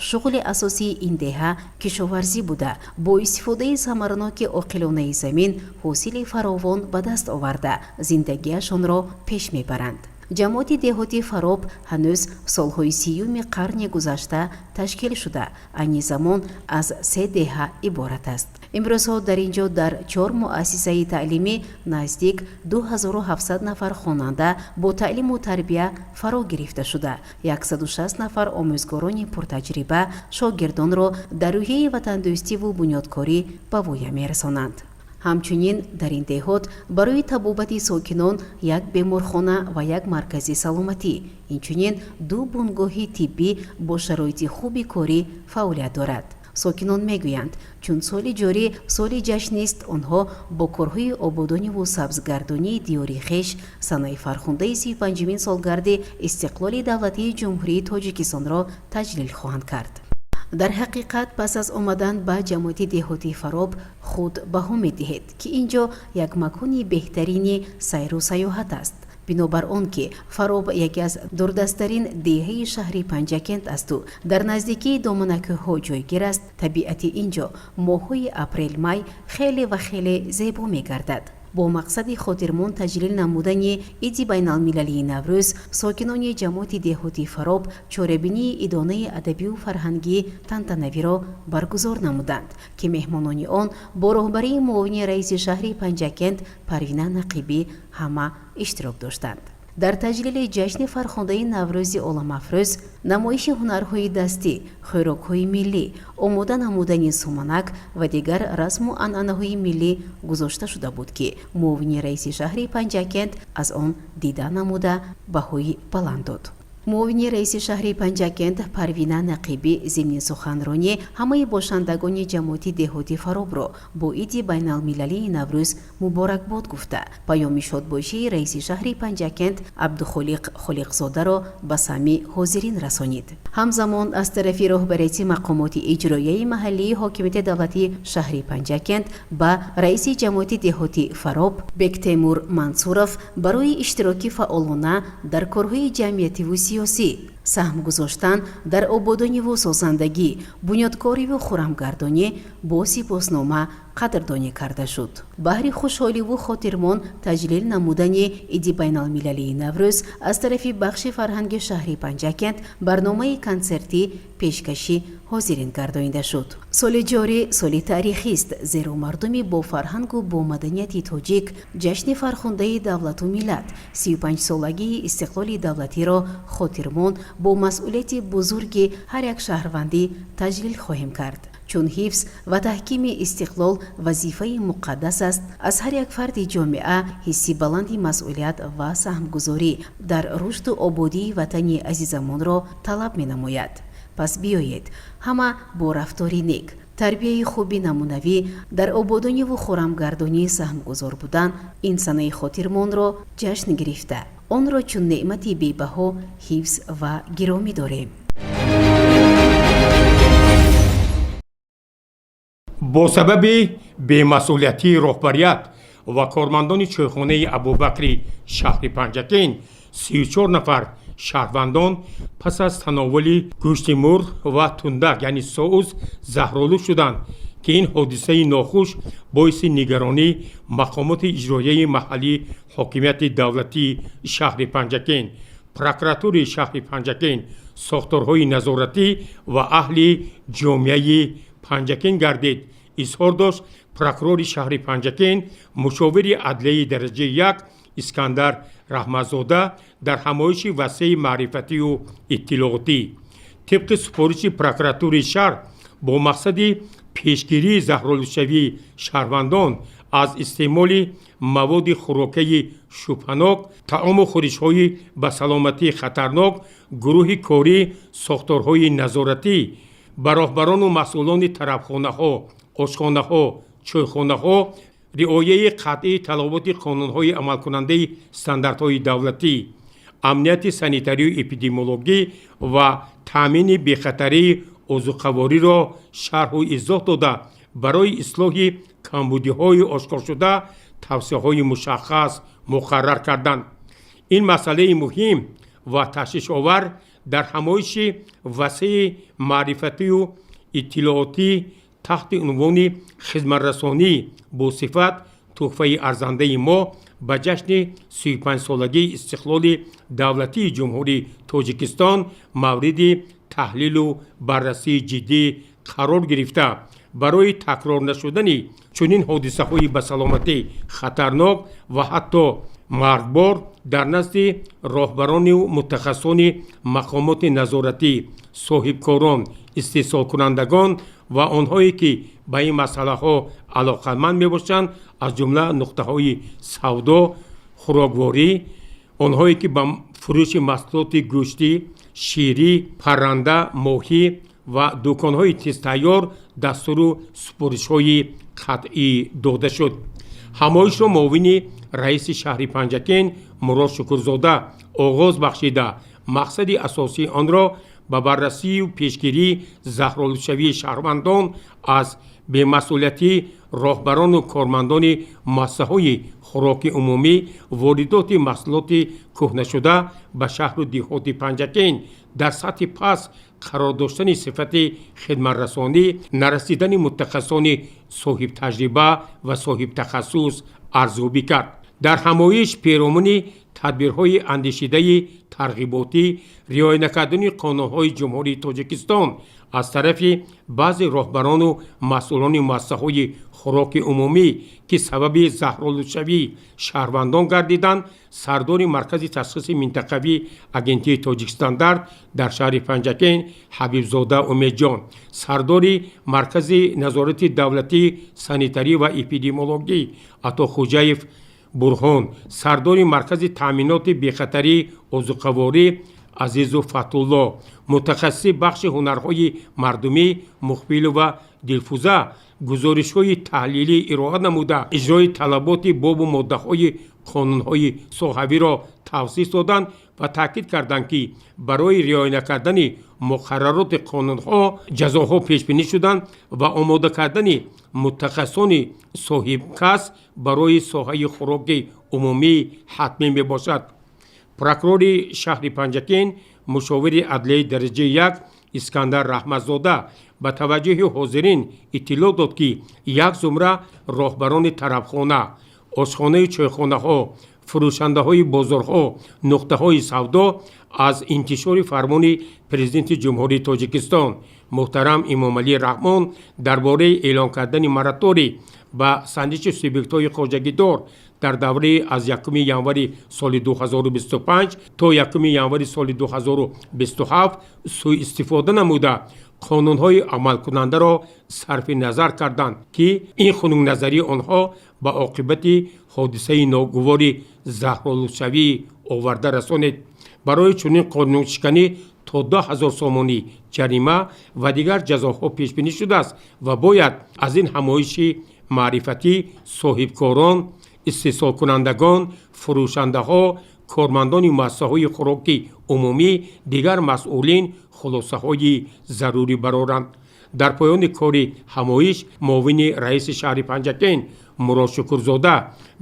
Шуғли асосии ин деҳа кишоварзӣ буда, бо истифодаи самараноки оқилонаи замин ҳосили фаровон ба даст оварда, зиндагиашонро пеш мебаранд. Ҷамоати деҳоти Фароб ҳанӯз солҳои 30-уми қарни гузашта ташкил шуда, айни замон аз се деҳа иборат аст. Имрӯзҳо дар ин ҷо дар чор муассисаи таълимӣ наздик 2700 нафар хонанда бо таълиму тарбия фаро гирифта шуда, 160 нафар омӯзгорони пуртаҷриба шогирдонро дар рӯҳияи ватандӯстиву бунёдкорӣ ба воя мерасонанд. Ҳамчунин дар ин деҳот барои табобати сокинон як беморхона ва як маркази саломатӣ, инчунин ду бунгоҳи тиббӣ бо шароити хуби корӣ фаъолият дорад. Сокинон мегӯянд, чун соли ҷорӣ соли ҷашнист, онҳо бо корҳои ободониву сабзгардонии диёри хеш санаи фархундаи 35-умин солгарди истиқлоли давлатии Ҷумҳурии Тоҷикистонро таҷлил хоҳанд кард. Дар ҳақиқат, пас аз омадан ба ҷамоати деҳотии Фароб худ баҳо медиҳед, ки ин ҷо як макони беҳтарини сайру сайёҳат аст. Бинобар он ки Фароб яке аз дурдасттарин деҳаи шаҳри Панҷакент асту дар наздикии доманакӯҳҳо ҷойгир аст, табиати ин ҷо моҳҳои апрел-май хеле ва хеле зебо мегардад. Бо мақсади хотирмон таҷлил намудани иди байналмилалии Наврӯз сокинони ҷамоати деҳоти Фароб чорабинии идонаи адабию фарҳангии тантанавиро баргузор намуданд, ки меҳмонони он бо роҳбарии муовини раиси шаҳри Панҷакент Парвина Нақибӣ ҳама иштирок доштанд. Дар таҷлили ҷашни фархундаи Наврӯзи оламафрӯз намоиши ҳунарҳои дастӣ, хӯрокҳои миллӣ, омода намудани суманак ва дигар расму анъанаҳои миллӣ гузошта шуда буд, ки муовини раиси шаҳри Панҷакент аз он дида намуда, баҳои баланд дод. Муовини раиси шаҳри Панҷакент Парвина Нақибӣ зимни суханронӣ ҳамаи бошандагони ҷамоати деҳоти Фаробро бо иди байналмилалии Наврӯз муборакбод гуфта, паёми шодбошии раиси шаҳри Панҷакент Абдухолиқ Холиқзодаро ба самъи ҳозирин расонид. Ҳамзамон аз тарафи роҳбарияти мақомоти иҷроияи маҳаллии ҳокимияти давлатии шаҳри Панҷакент ба раиси ҷамоати деҳоти Фароб Бектемур Мансуров барои иштироки фаъолона дар корҳои ҷамъиятиву сиёсӣ, саҳм гузоштан дар ободониву созандагӣ, бунёдкориву хурамгардонӣ бо сипоснома қадрдонӣ карда шуд. Баҳри хушҳоливу хотирмон таҷлил намудани иди байналмилалии Наврӯз аз тарафи бахши фарҳанги шаҳри Панҷакент барномаи консертӣ пешкашӣ ҳозирин гардонида шуд. Соли ҷорӣ соли таърихист, зеро мардуми бофарҳангу бомаданияти тоҷик ҷашни фархундаи давлату миллат, 35-солагии истиқлоли давлатиро хотирмон бо масъулияти бузурги ҳар як шаҳрвандӣ таҷлил хоҳем кард. Чун ҳифз ва таҳкими истиқлол вазифаи муқаддас аст, аз ҳар як фарди ҷомеа ҳисси баланди масъулият ва саҳмгузорӣ дар рушду ободии ватани азизамонро талаб менамояд. Пас биёед, ҳама бо рафтори нек, тарбияи хуби намунавӣ дар ободониву хурамгардонӣ саҳмгузор будан ин санаи хотирмонро ҷашн гирифта, онро чун неъмати бебаҳо ҳифз ва гиромӣ дорем. Бо сабаби бемасъулиятии роҳбарият ва кормандони чойхонаи Абубакри шаҳри Панҷакент 34 нафар шаҳрвандон пас аз тановули гӯшти мурғ ва тундак, яъне соус, заҳролуд шуданд, ки ин ҳодисаи нохуш боиси нигаронии мақомоти иҷроияи маҳаллии ҳокимияти давлатии шаҳри Панҷакент, прокуратураи шаҳри Панҷакент, сохторҳои назоратӣ ва аҳли ҷомеаи Панҷакент гардид, изҳор дошт прокурори шаҳри Панҷакент, мушовири адлияи дараҷаи як Искандар Раҳматзода дар ҳамоиши васеи маърифатию иттилоотӣ. Тибқи супориши прокуратураи шаҳр бо мақсади пешгирии заҳролудшавии шаҳрвандон аз истеъмоли маводи хӯрокаи шубҳанок, таому хӯришҳои ба саломатӣ хатарнок, гурӯҳи корӣ сохторҳои назоратӣ ба роҳбарону масъулони тарабхонаҳо, ошхонаҳо, чойхонаҳо риояи қатъии талаботи қонунҳои амалкунандаи стандартҳои давлатӣ, амнияти санитарию эпидемиологӣ ва таъмини бехатарии озуқавориро шарҳу изоҳ дода, барои ислоҳи камбудиҳои ошкоршуда тавсияҳои мушаххас муқаррар карданд. Ин масъалаи муҳим ва ташвишовар дар ҳамоиши васеи маърифатию иттилоотӣ таҳти унвони «Хизматрасонӣ бо сифат тӯҳфаи арзандаи мо» ба ҷашни 35-солагии истиқлоли давлатии Ҷумҳурии Тоҷикистон мавриди таҳлилу баррасии ҷиддӣ қарор гирифта, барои такрор нашудани чунин ҳодисаҳои ба саломатӣ хатарнок ва ҳатто маргбор дар назди роҳбарону мутахассисони мақомоти назоратӣ, соҳибкорон, истеҳсолкунандагон ва онҳое ки ба ин масъалаҳо алоқаманд мебошанд, аз ҷумла нуқтаҳои савдо, хӯрокворӣ, онҳое ки ба фурӯши маҳсулоти гӯштӣ, ширӣ, парранда, моҳӣ ва дуконҳои тезтайёр дастуру супоришҳои қатъӣ дода шуд. Ҳамоишро муовини раиси шаҳри Панҷакент Мурод Шукурзода оғоз бахшида, мақсади асосии онро ба баррасию пешгирии заҳролудшавии шаҳрвандон аз бемасъулиятии роҳбарону кормандони муассисаҳои хӯроки умумӣ, воридоти маҳсулоти кӯҳнашуда ба шаҳру деҳоти Панҷакент, дар сатҳи паст қарор доштани сифати хидматрасонӣ, нарасидани мутахассисони соҳибтаҷриба ва соҳибтахассус арзёбӣ кард. Дар ҳамоиш перомуни тадбирҳои андешидаи тарғиботӣ, риоя накардани қонунҳои Ҷумҳурии Тоҷикистон аз тарафи баъзе роҳбарону масъулони муассисаҳои хӯроки умумӣ, ки сабаби заҳролудшавии шаҳрвандон гардиданд, сардори Маркази ташхиси минтақавии Агентии Тоҷикстандарт дар шаҳри Панҷакент Ҳабибзода Умедҷон, сардори Маркази назорати давлатии санитарӣ ва эпидемиологӣ Атохӯҷаев Бурҳон, сардори Маркази таъминоти бехатарии озуқаворӣ Азизу Фатулло, мутахассиси бахши ҳунарҳои мардумӣ Мухбилова Дилфуза гузоришҳои таҳлилӣ ироа намуда, иҷрои талаботи бобу моддаҳои қонунҳои соҳавиро тавсиф доданд ва таъкид карданд, ки барои риоя накардани муқаррароти қонунҳо ҷазоҳо пешбинӣ шуданд ва омода кардани мутахассисони соҳибкасб барои соҳаи хӯроки умумӣ ҳатмӣ мебошад. Прокурори шаҳри Панҷакент, мушовири адлияи дараҷаи як Искандар Раҳматзода ба таваҷҷӯҳи ҳозирин иттилоъ дод, ки як зумра роҳбарони тарабхона, ошхонаю чойхонаҳо, фурӯшандаҳои бозорҳо, нуқтаҳои савдо аз интишори фармони Президенти Ҷумҳурии Тоҷикистон муҳтарам Эмомалӣ Раҳмон дар бораи эълон кардани мораторий ба санҷиши субъектҳои хоҷагидор дар давраи аз 1 январи соли 2025 то 1 январи соли 2027 сӯистифода намуда, қонунҳои амалкунандаро сарфи назар карданд, ки ин хунукназарии онҳо ба оқибати ҳодисаи ногувори заҳролудшавӣ оварда расонид. Барои чунин қонуншиканӣ то 10 000 сомонӣ ҷарима ва дигар ҷазоҳо пешбинӣ шудааст ва бояд аз ин ҳамоиши маърифатӣ соҳибкорон, истеҳсолкунандагон, фурӯшандаҳо, кормандони муассисаҳои хӯроки умумӣ, дигар масъулин хулосаҳои зарурӣ бароранд. Дар поёни кори ҳамоиш муовини раиси шаҳри Панҷакент Мурод Шукурзода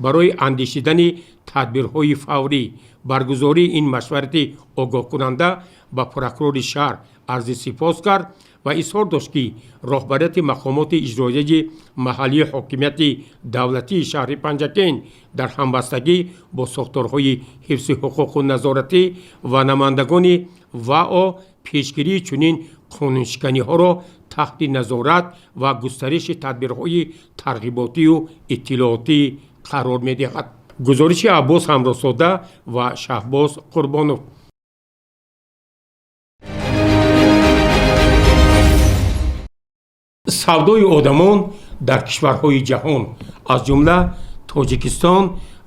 барои андешидани тадбирҳои фаврӣ баргузории ин машварати огоҳкунанда ба прокурори шаҳр арзи сипос кард ва изҳор дошт, ки роҳбарияти мақомоти иҷроияи маҳаллии ҳокимияти давлатии шаҳри Панҷакент дар ҳамбастагӣ бо сохторҳои ҳифзи ҳуқуқу назоратӣ ва намояндагони ВАО пешгирии чунин қонуншиканиҳоро таҳти назорат ва густариши тадбирҳои тарғиботию иттилоотӣ қарор медиҳад. Гузориши Аббос Ҳамроҳзода ва Шаҳбоз Қурбонов. Савдои одамон дар кишварҳои ҷаҳон, аз ҷумла Тоҷикистон,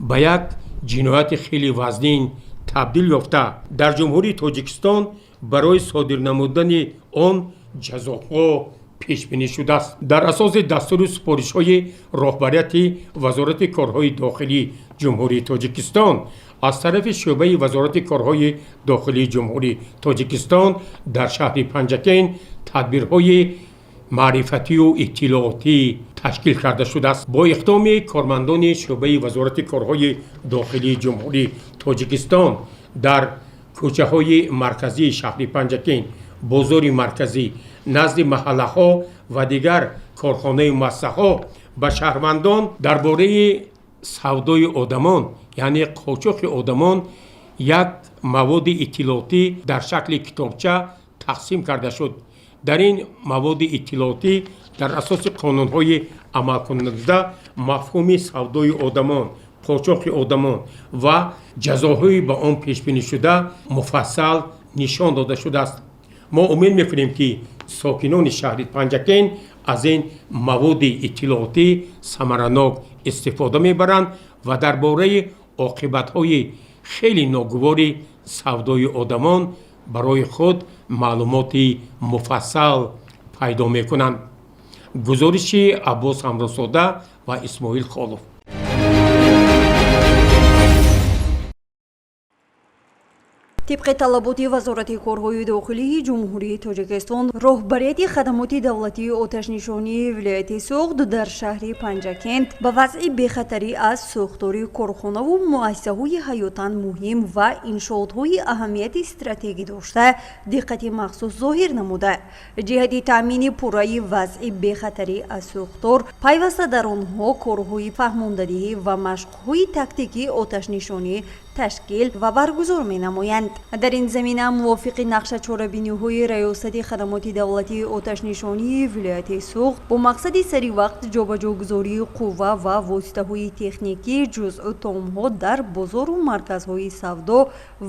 ба як ҷинояти хеле вазнин табдил ёфта, дар Ҷумҳурии Тоҷикистон барои содир намудани он ҷазоҳо пешбинӣ шудааст. Дар асоси дастуру супоришҳои роҳбарияти Вазорати корҳои дохилии Ҷумҳурии Тоҷикистон аз тарафи шӯъбаи Вазорати корҳои дохилии Ҷумҳурии Тоҷикистон дар шаҳри Панҷакент тадбирҳои маърифатию иттилоотӣ ташкил карда шудааст. Бо иқдоми кормандони шӯъбаи Вазорати корҳои дохилии Ҷумҳурии Тоҷикистон дар кӯчаҳои марказии шаҳри Панҷакент, бозори марказӣ, назди маҳаллаҳо ва дигар корхонаю муассисаҳо ба шаҳрвандон дар бораи савдои одамон, яъне қочоқи одамон, як маводи иттилоотӣ дар шакли китобча тақсим карда шуд. Дар ин маводи иттилоотӣ дар асоси қонунҳои амалкунанда мафҳуми савдои одамон, қочоқи одамон ва ҷазоҳои ба он пешбинӣшуда муфассал нишон дода шудааст. Мо умед мекунем, ки сокинони шаҳри Панҷакент аз ин маводи иттилоотӣ самаранок истифода мебаранд ва дар бораи оқибатҳои хеле ногувори савдои одамон барои худ маълумоти муфассал пайдо мекунанд. Гузориши Аббос Ҳамроҳзода ва Исмоил Холов. Тибқи талаботи Вазорати корҳои дохилии Ҷумҳурии Тоҷикистон, роҳбарияти хадамоти давлатии оташнишонии вилояти Суғд дар шаҳри Панҷакент ба вазъи бехатарӣ аз сӯхтори корхонаву муассисаҳои ҳаётан муҳим ва иншоотҳои аҳамияти стратегӣ дошта диққати махсус зоҳир намуда, ҷиҳати таъмини пурраи вазъи бехатарӣ аз сӯхтор пайваста дар онҳо корҳои фаҳмондадиҳӣ ва машқҳои тактикии оташнишонӣ ташкил ва баргузор менамоянд. Дар ин замина мувофиқи нақша чорабиниҳои Раёсати хадамоти давлатии оташнишонии вилояти Суғд бо мақсади саривақт ҷобаҷогузории қувва ва воситаҳои техникӣ, ҷузъу томҳо дар бозору марказҳои савдо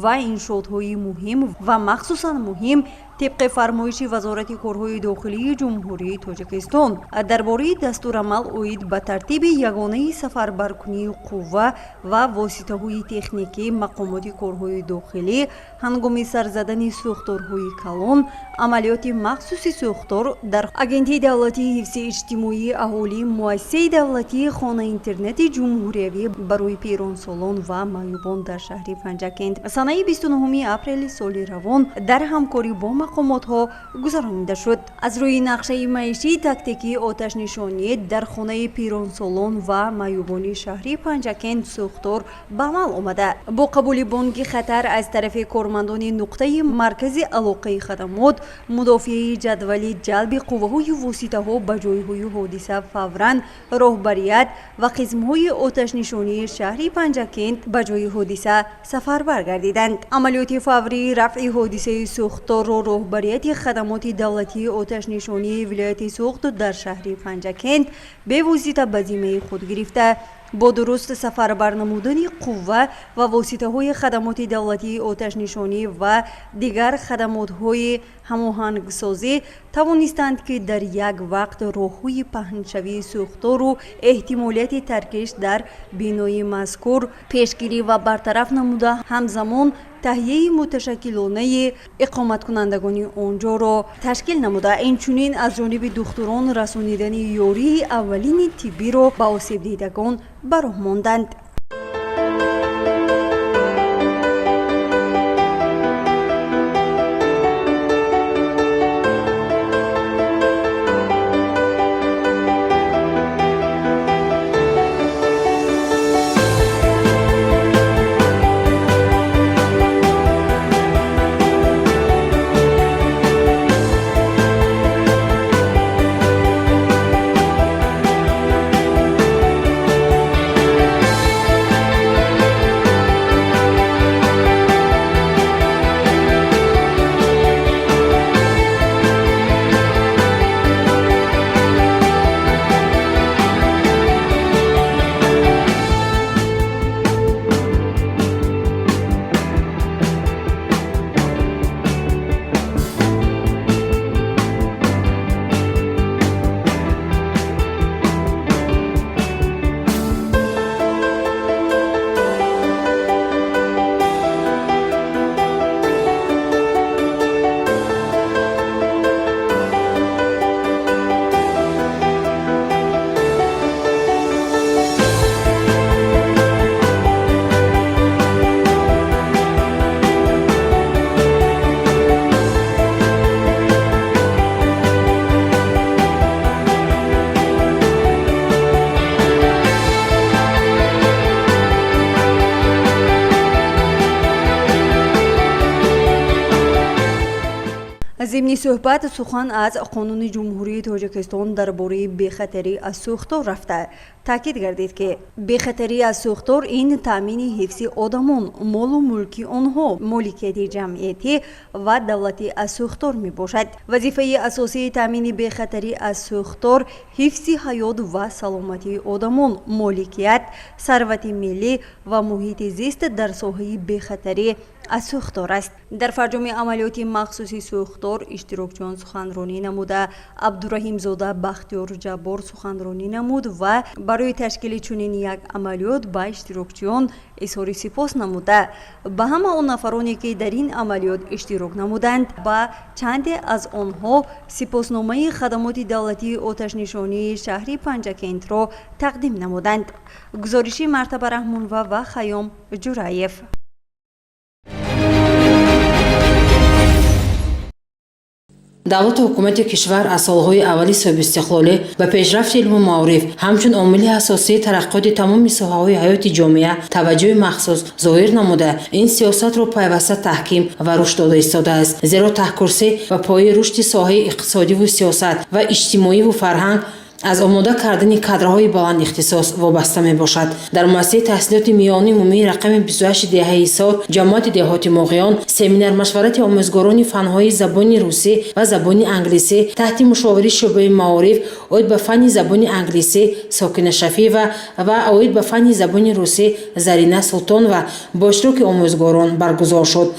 ва иншоотҳои муҳим ва махсусан муҳим Тибқи фармоиши Вазорати корҳои дохилии Ҷумҳурии Тоҷикистон дар бораи дастурамал оид ба тартиби ягонаи сафарбаркунии қувва ва воситаҳои техникии мақомоти корҳои дохилӣ ҳангоми сар задани сӯхторҳои калон, амалиёти махсуси сӯхтор дар Агентии давлатии ҳифзи иҷтимоии аҳолӣ, муассисаи давлатии хона-интернати ҷумҳуриявӣ барои пиронсолон ва маъюбон дар шаҳри Панҷакент санаи 29 апрели соли равон дар ҳамкорӣ бо мақомотҳо гузаронида шуд. Аз рӯи нақшаи маишии тактикии оташнишонӣ дар хонаи пиронсолон ва маъюбони шаҳри Панҷакент сӯхтор ба амал омада, бо қабули бонги хатар аз тарафи кормандони нуқтаи маркази алоқаи хадамот мудофиаи ҷадвали ҷалби қувваҳои воситаҳо ба ҷойҳои ҳодиса фавран роҳбарият ва қисмҳои оташнишонии шаҳри Панҷакент ба ҷои ҳодиса сафарбар гардиданд. Амалиёти фаврии рафъи ҳодисаи сӯхторро роҳбарияти хадамоти давлатии оташнишонии вилояти Суғд дар шаҳри Панҷакент бевосита ба зиммаи худ гирифта, бо дуруст сафарбар намудани қувва ва воситаҳои хадамоти давлатии оташнишонӣ ва дигар хадамотҳои ҳамоҳангсозӣ тавонистанд, ки дар як вақт роҳҳои паҳншавии сӯхтору эҳтимолияти таркиш дар бинои мазкур пешгирӣ ва бартараф намуда, ҳамзамон таҳияи муташаккилонаи иқоматкунандагони он ҷоро ташкил намуда, инчунин аз ҷониби духтурон расонидани ёрии аввалини тиббиро ба осебдидагон ба роҳ монданд. Зимни суҳбат сухан аз Қонуни Ҷумҳурии Тоҷикистон дар бораи бехатарӣ аз сӯхтор рафта, таъкид гардид, ки бехатарӣ аз сӯхтор ин таъмини ҳифзи одамон, молу мулки онҳо, моликияти ҷамъиятӣ ва давлатӣ аз сӯхтор мебошад. Вазифаи асосии таъмини бехатарӣ аз сӯхтор ҳифзи ҳаёт ва саломатии одамон, моликият, сарвати миллӣ ва муҳити зист дар соҳаи бехатарӣ аз сӯхтор аст. Дар фарҷоми амалиёти махсуси сӯхтор иштирокчиён суханронӣ намуда, Абдураҳимзода Бахтиёр Ҷаббор суханронӣ намуд ва барои ташкили чунин як амалиёт ба иштирокчиён изҳори сипос намуда, ба ҳама он нафароне, ки дар ин амалиёт иштирок намуданд, ба чанде аз онҳо сипосномаи хадамоти давлатии оташнишонии шаҳри Панҷакентро тақдим намуданд. Гузориши Мартаба Раҳмонова ва Хайём Ҷураев. Давлату ҳукумати кишвар аз солҳои аввали соҳибистиқлолӣ ба пешрафти илму маориф ҳамчун омили асосии тараққиёти тамоми соҳаҳои ҳаёти ҷомеа таваҷҷӯҳи махсус зоҳир намуда, ин сиёсатро пайваста таҳким ва рушд дода истодааст. Зеро таҳкурсӣ ва пояи рушди соҳаи иқтисодиву сиёсат ва иҷтимоиву фарҳанг аз омода кардани кадрҳои баландихтисос вобаста мебошад. Дар муассисаи таҳсилоти миёнаи умумии рақами 28 деҳаи Ҳисор, ҷамоати деҳоти Моғиён, семинар машварати омӯзгорони фанҳои забони русӣ ва забони англисӣ таҳти мушовири шӯъбаи маориф оид ба фанни забони англисӣ Сокина Шафиева ва оид ба фанни забони русӣ Зарина Султонова бо иштироки омӯзгорон баргузор шуд.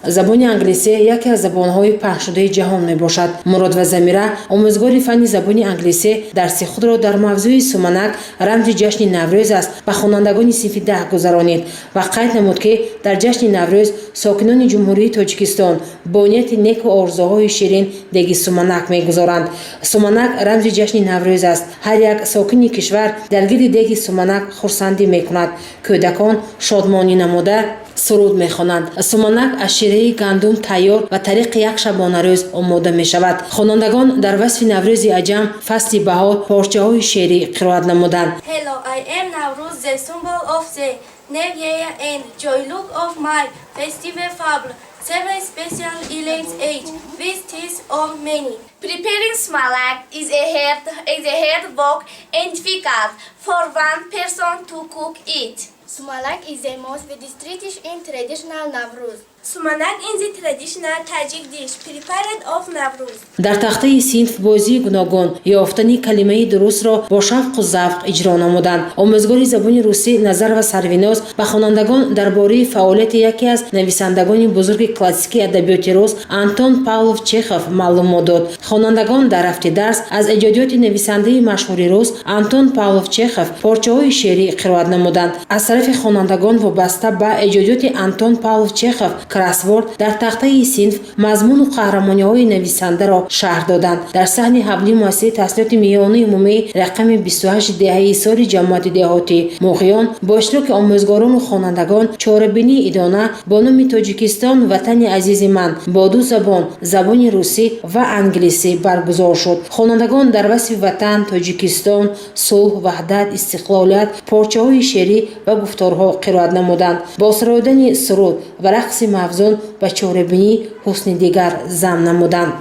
Забони англисӣ яке аз забонҳои паҳншудаи ҷаҳон мебошад. Мурод ва Замира, омӯзгори фанни забони англисӣ, дарси худро дар мавзӯи «Суманак рамзи ҷашни Наврӯз аст» ба хонандагони синфи 10 гузаронид ва қайд намуд, ки дар ҷашни Наврӯз сокинони Ҷумҳурии Тоҷикистон бо нияти неку орзуҳои ширин деги суманак мегузоранд. Суманак рамзи ҷашни Наврӯз аст. Ҳар як сокини кишвар дар гирди деги суманак хурсандӣ мекунад. Кӯдакон шодмонӣ намуда суруд мехонанд. Суманак аз шираи гандум тайёр ва тариқи як шабонарӯз омода мешавад. Хонандагон дар васфи Наврӯзи аҷам, фасли баҳор порчаҳои шеърӣ қироат намуданд. Hello, I am Navruz, the symbol of the New Year and joy. Look of my festival fable. Seven special islands age with this of many. Preparing sumalak is a hard work and difficult for one person to cook it. Sumalak is the most distributed in traditional Navruz. Sumanak is the traditional Tajik dish prepared of Navruz. Дар тахтаи синф бозии гуногун, ёфтани калимаи дурустро бо шавқу завқ иҷро намуданд. Омӯзгори забони русӣ Назарова Сарвиноз ба хонандагон дар бораи фаъолияти яке аз нависандагони бузурги классикии адабиёти рус Антон Павлов Чехов маълумот дод. Хонандагон дар рафти дарс аз эҷодиёти нависандаи машҳури рус Антон Павлов Чехов порчаҳои шеърӣ қироат намуданд. Аз тарафи хонандагон вобаста ба эҷодиёти Антон Павлов Чехов кроссворд дар тахтаи синф мазмуну қаҳрамониҳои нависандаро шарҳ доданд. Дар саҳни ҳавлии муассисаи таҳсилоти миёнаи умумии рақами 28 деҳаи Ҳисори ҷамоати деҳоти Муғиён бо иштироки омӯзгорону хонандагон чорабинии идона бо номи «Тоҷикистон, ватани азизи ман» бо ду забон, забони русӣ ва англисӣ, баргузор шуд. Хонандагон дар васфи ватан Тоҷикистон, сулҳ, ваҳдат, истиқлолият порчаҳои шеърӣ ва гуфторҳо қироат намуданд. Бо суроидани суруд ва рақси мавзун ба чорабинӣ ҳусни дигар зам намуданд.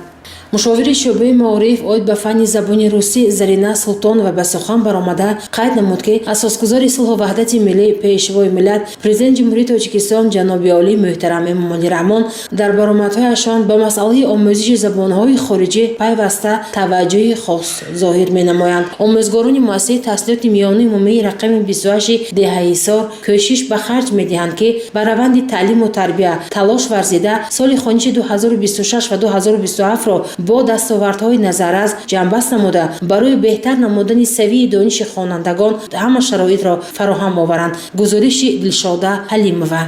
Мушовири шӯъбаи маориф оид ба фанни забони русӣ Зарина Султонова ба сухан баромада қайд намуд, ки асосгузори сулҳу ваҳдати миллӣ, Пешвои миллат, Президенти Ҷумҳурии Тоҷикистон ҷаноби олӣ муҳтарам Эмомалӣ Раҳмон дар баромадҳояшон ба масъалаи омӯзиши забонҳои хориҷӣ пайваста таваҷҷӯҳи хос зоҳир менамоянд. Омӯзгорони муассисаи таҳсилоти миёнаи умумии рақами 28 деҳаи Ҳисор кӯшиш ба харҷ медиҳанд, ки ба раванди таълиму тарбия талош варзида, соли хониши 2026 ва 2027-ро бо дастовардҳои назаррас ҷамъбаст намуда, барои беҳтар намудани савияи дониши хонандагон ҳама шароитро фароҳам оваранд. Гузориши Дилшода Ҳалимова.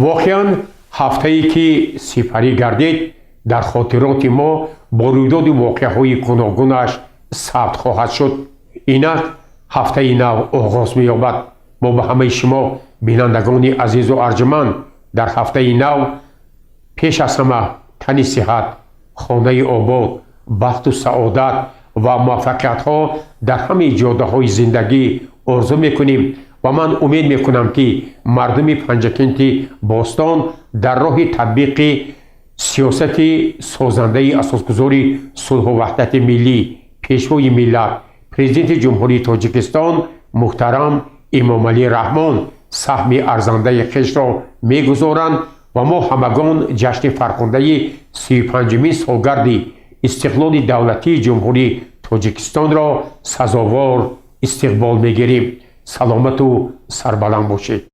Воқеан, ҳафтае ки сипарӣ гардид, дар хотироти мо бо рӯйдоди воқеаҳои гуногунаш сабт хоҳад шуд. Инак ҳафтаи нав оғоз меёбад. Мо ба ҳамаи шумо, бинандагони азизу арҷманд, дар ҳафтаи нав пеш аз ҳама тани сиҳат, хонаи обод, бахту саодат ва муваффақиятҳо дар ҳамаи ҷодаҳои зиндагӣ орзу мекунем ва ман умед мекунам, ки мардуми Панҷакенти бостон дар роҳи татбиқи сиёсати созандаи асосгузори сулҳу ваҳдати миллӣ, Пешвои миллат, Президенти Ҷумҳурии Тоҷикистон муҳтарам Эмомалӣ Раҳмон саҳми арзандаи хешро мегузоранд ва мо ҳамагон ҷашни фархундаи 35-умин солгарди истиқлоли давлатии Ҷумҳурии Тоҷикистонро сазовор истиқбол мегирем. Саломату сарбаланд бошед.